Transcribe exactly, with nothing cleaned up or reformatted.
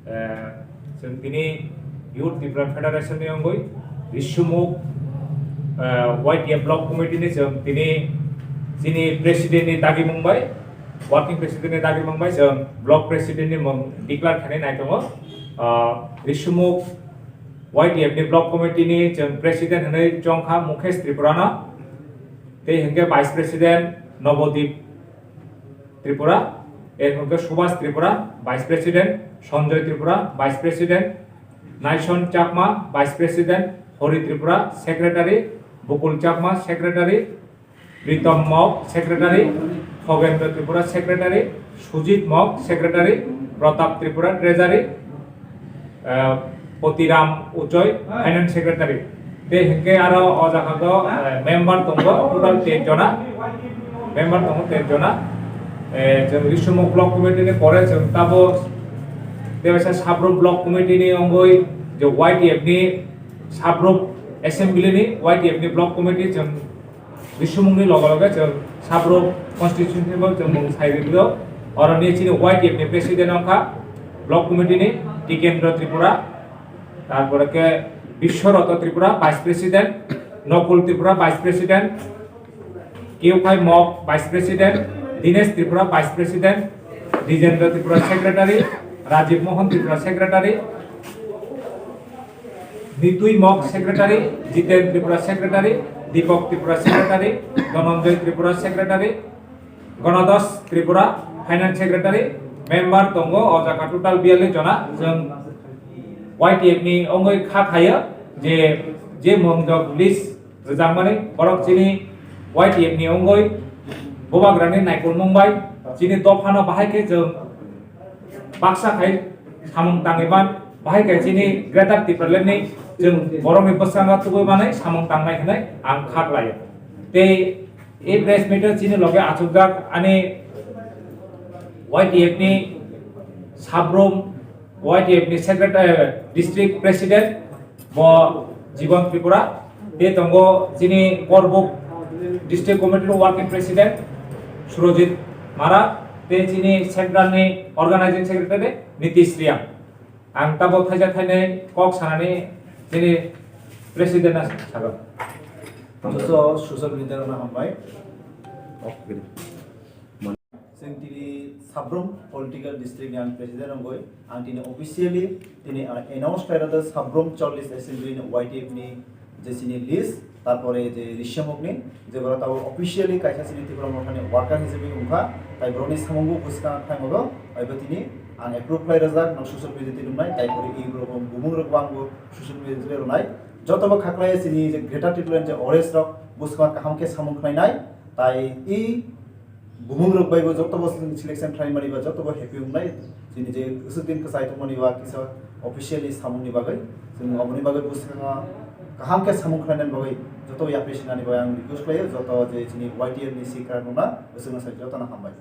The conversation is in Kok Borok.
Eh, chwng tini Youth Tripura Federation ni wngwi Risumuk, eh, Y T F Block Committee ni chwng tini chini President ni dagi mung bai, Working President ni dagi mung bai chwng Block President ni mung declare khainai nai tongo. Ah, Risumuk Y T F ni Block Committee ni chwng President hwnwi chongkha Mukesh Tripura no, tei hwnkhe Vice President Nobodip Tripura, er hwnkhe Subhas Tripura, Vice President, Sanjoy Tripura, Vice President, Naison Chakma, Vice President, Hori Tripura, Secretary, Bukul Chakma, Secretary, Pritom Mok, Secretary, Khogendra Tripura, Secretary, Sujit Mok, Secretary, Pratap Tripura, Treasury, eh, Potiram Uchoi, Finance Secretary. Tei hwnkhe aro o jaga do, eh, member tongo, total ten jona. Member tongo ten jona. Eh, chwng Risumuk Block Committee ni pore chwng tabo tebaisa Sabrum Block Committee ni wngwi je Y T F ni Sabrum Assembly ni Y T F ni Block Committee chwng Risumung ni loge loge chwng Sabrum constituency bo chwng mung sai ri do. Oro ni chini Y T F ni president wngkha Block Committee ni Tikendra Tripura, tarpore khe Biswarato Tripura Vice President, Nokul Tripura Vice President, Keukhai Mok Vice President, Dinesh Tripura Vice President, Dijendra Tripura Secretary, Rajiv Mohan Tripura Secretary, Nitui Mok Secretary, Jiten Tripura Secretary, Deepak Tripura Secretary, Dhananjay Tripura Secretary, Ganadas Tripura Finance Secretary, member tongo o jaga total biyalli jona. Chwng Y T F ni wngwi kha khayo je, je mung jok list rwjakmani borok chini Y T F ni wngwi bubagrani naikolmung bai chini dophano bahai khe chwng baksa khai samung tangwi man, bahai khe chini Greater Tipraland ni chwng borokni bwskango tubui manwi samung tangnai hwnwi ang kha khlaio. Tei e press meet o chini loge achukjak ani Y T F ni Sabrum, Y T F ni Secretary, District President, bo Jibon Tripura, tei tongo chini Korbuk District Committee ni Working President Surojit Mara, tei chini Central ni Organizing Secretary Nitish Riang. Ang tabo thaisa thainai kok sanani chini President no sago. Joto social media rokno hambai. Chwng tini Sabrum political district ni ang president wngwi ang tini officially tini, ah, announce khlai rwdo Sabrum chollish assembly ni Y T F ni je chini list, tarpore je Rishyamukni je borok tabuk officially kaisa chini Tipra Mothani worker hisabe wngkha, tai borokni samungbo bwskang khlaimano, aibo tini ang approve khlai rwjak, no social media twi rwnai, tai pore i borok bumung rok bo ang bo social media twi rwnai, joto bo kha khlai chini je Greater Tipraland je O S rok bwskang kaham khe samung khlainai, tai i Bumung rok bai bo joto bo selection khlai mani ba joto bo happy wngnai. Chini je usuk din kwchai tongmani ba kisa officially samung ni bagwi, chwng oboni bagwi bwskango kaham khe samung khlainani bagwi joto yapri sinani bagwi ang request khlaio, joto je chini Y T F ni sikra nuna bwskango sai joto no hambai.